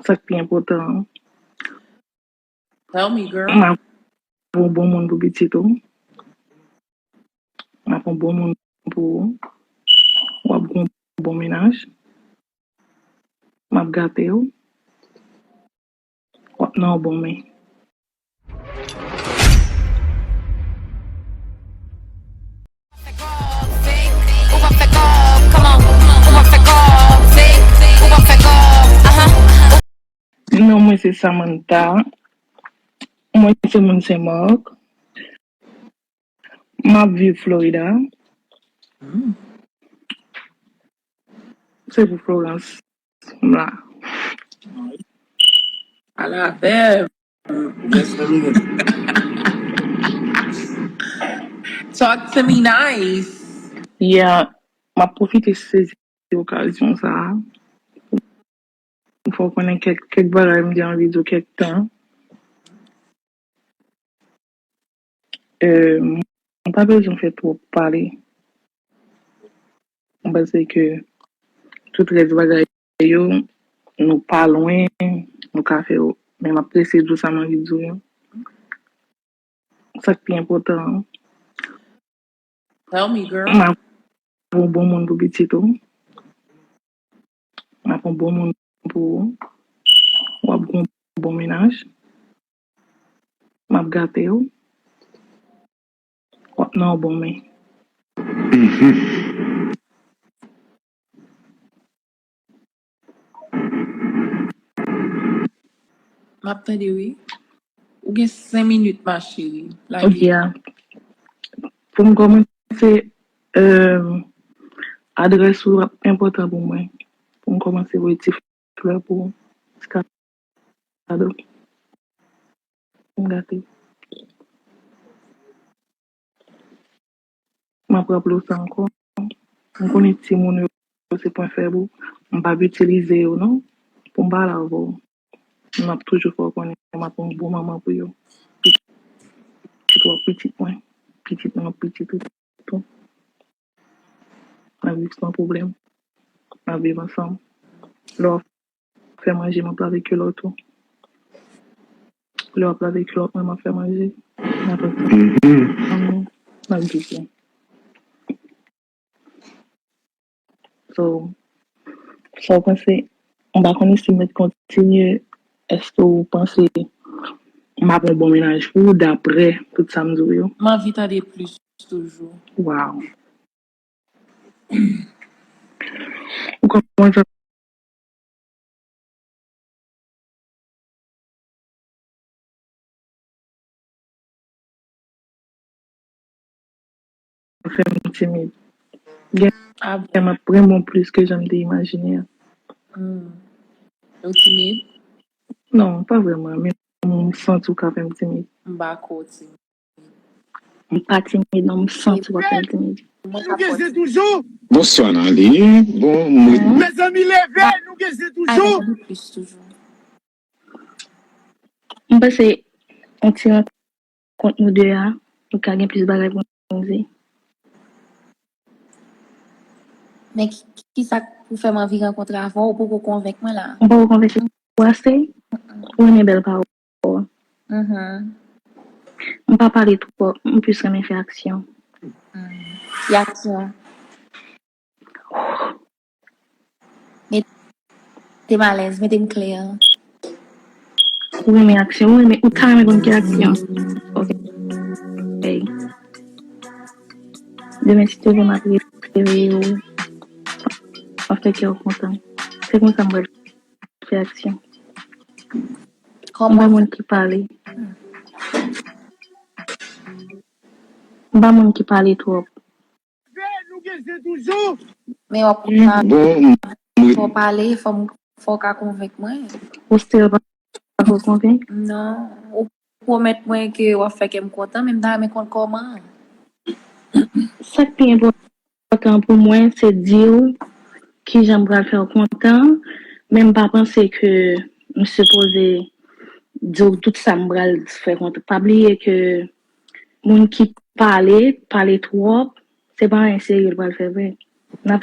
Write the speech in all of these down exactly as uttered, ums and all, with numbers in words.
Sa k pi enpòtan an. Tell me, girl. M ap yon bon moun pou pitit ou. M ap yon bon moun pou ou. W ap gen yon bon mennaj. M ap gate w. W ap nan yon bon men. Non mwen se Samantha. Mwen se moun Sen Mak. M ap viv Florida. Se pou Florence m la. Pale avè m. Talk to me nice. Yeah, m ap pwofite sezi okazyon sa a. Fò w konnen kèk, kèk bagay m te anvi di w kèk tan. Euh, m pa bezwen fè twòp pale. M panse ke tout rès bagay yo, nou pa lwen, nou ka fè yo. Men m ap eseye di w sa m anvi di w yo. Sa k pi enpòtan an. Tell me, girl. M ap yon bon moun pou pitit ou. M ap yon bon moun pou ou. W ap gen yon bon mennaj. M ap gate w. W ap nan yon bon men. M ap tande, wi. Ou gen senk minit, ma chérie. Lage. Ok, a. Pou m kòmanse, euh, adrès ou ap enpòtan pou mwen. Pou m kòmanse voye ti flè pou ou. Ti kado. M gate. M ap raple w sa ankò. M konnen timoun yo se pwen fèb ou. M p ap itilize yo non. Pou m pale avè w. M ap toujou fè w konnen m ap yon bon manman pou yo. Pitit ou ap pitit mwen. Pitit mwen ap pitit ou tou. N ap viv san pwoblèm. N ap viv ansanm. Lè w ap fè manje, m ap lave kilòt ou. Lè w ap lave kilòt mwen, m ap fè manje. N ap ansanm. N ap viv byen. So, sa w panse? M pa konnen si m mèt kontinye. Èske w panse m ap yon bon mennaj pou ou, daprè tout sa m di w yo? M anvi tande plis toujou. Wow. Ou kòmanse fè m timid. Gen lè m ap renmen w plis ke jan m te imajine a. Hmm. Ou timid? Non, pa vrèman, men m santi w ka fè m timid. M pa kwè w timid. M pa timid, non, m santi w ap fè m timid. Mwen pa kwè w timid. Bonswa, Nali. Bon, mwen. Mezanmi, leve, nou gen zen toujou. M panse yon ti rankont nou de a, nou ka gen plis bagay pou nou di. Men ki, ki sa k pou fè m anvi rankontre avè w? Ou poko konvenk mwen la. M poko konvenk ou ase? Ou renmen bèl pawòl. Mhm. M pa pale twòp, m plis renmen fè aksyon. Mm. Ki aksyon? Mete m alèz, mete m klè. Ou renmen aksyon, ou renmen, ou ta renmen konn ki aksyon. Ok. Hey. Demen, si te vle, m ap reveye w. M ap fè kè w kontan. Se konsa m pral fè aksyon. Kòman? M pa moun ki pale. M pa moun ki pale twòp. Men w ap, fò pale, fò m, fò w ka konvenk mwen. Ou still pa, pa ko konvenk? Non. Ou pwomèt mwen ke w ap fè kè m kontan, men m ta renmen konn kòman. Sa k pi enpòtan pou mwen, se di w kijan m pral fè w kontan, men m pa panse ke m sipoze di w tout sa m pral fè kontan. Pa bliye ke moun ki pale, pale twòp, se pa anyen serye l pral fè vre. N ap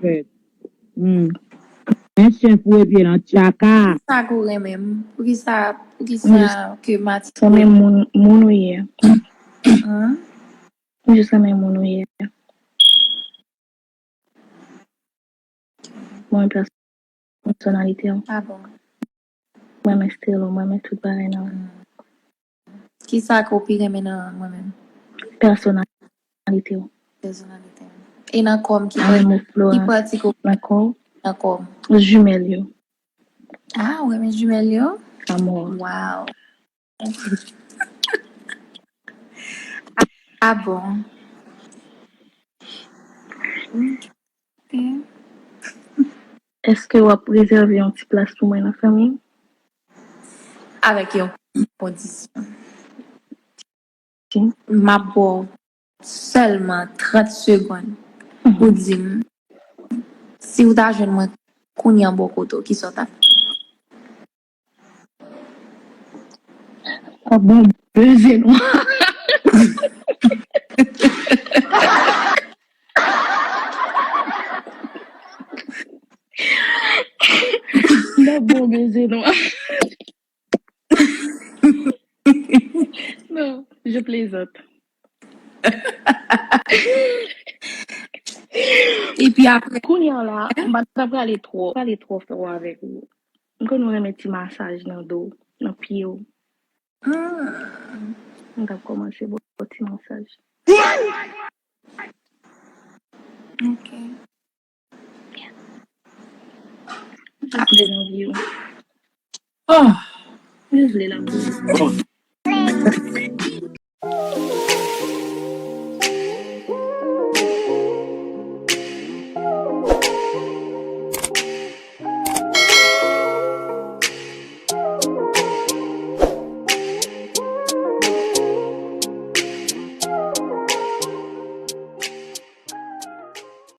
fèt. Hmm. Men chen foure pye nan tchaka. Sa kou renmen m. Poukisa, poukisa ke Mati. Sa menm moun, moun ou ye. Hein? Mwen jis renmen moun ou ye. Mwen pèsonalite w. Ah bon? Mwen renmen stil ou, mwen renmen tout bagay nan ou. Kisa ke w pi renmen nan mwen menm? Pèsonalite w. Pèsonalite m. E nan kò m ki, mwen renmen flou ki an, pati ke w nan kò w? Nan kò m. Jimèl yo. Ah, ou renmen jimèl yo? Amò. Wow. Ah bon? Ok. Èske w ap rezève yon ti plas pou mwen nan fanmi m? Avèk yon kondisyon. M ap ba w sèlman trant segonn pou di m si w ta jwenn mwen kounye a bò kote w, kisa w ta fè? Ah bon, beze nwa. Nan bon beze nwa. Non, je plaisante. Epi apre, kounye a la, m pa t ap prale twò, prale twò fò avèk ou. M konn ou renmen ti masaj nan do, nan pye w. Hmm. M t ap kòmanse ba w ti masaj. Ok. Apre nan vi w. Oh. Ou vle la.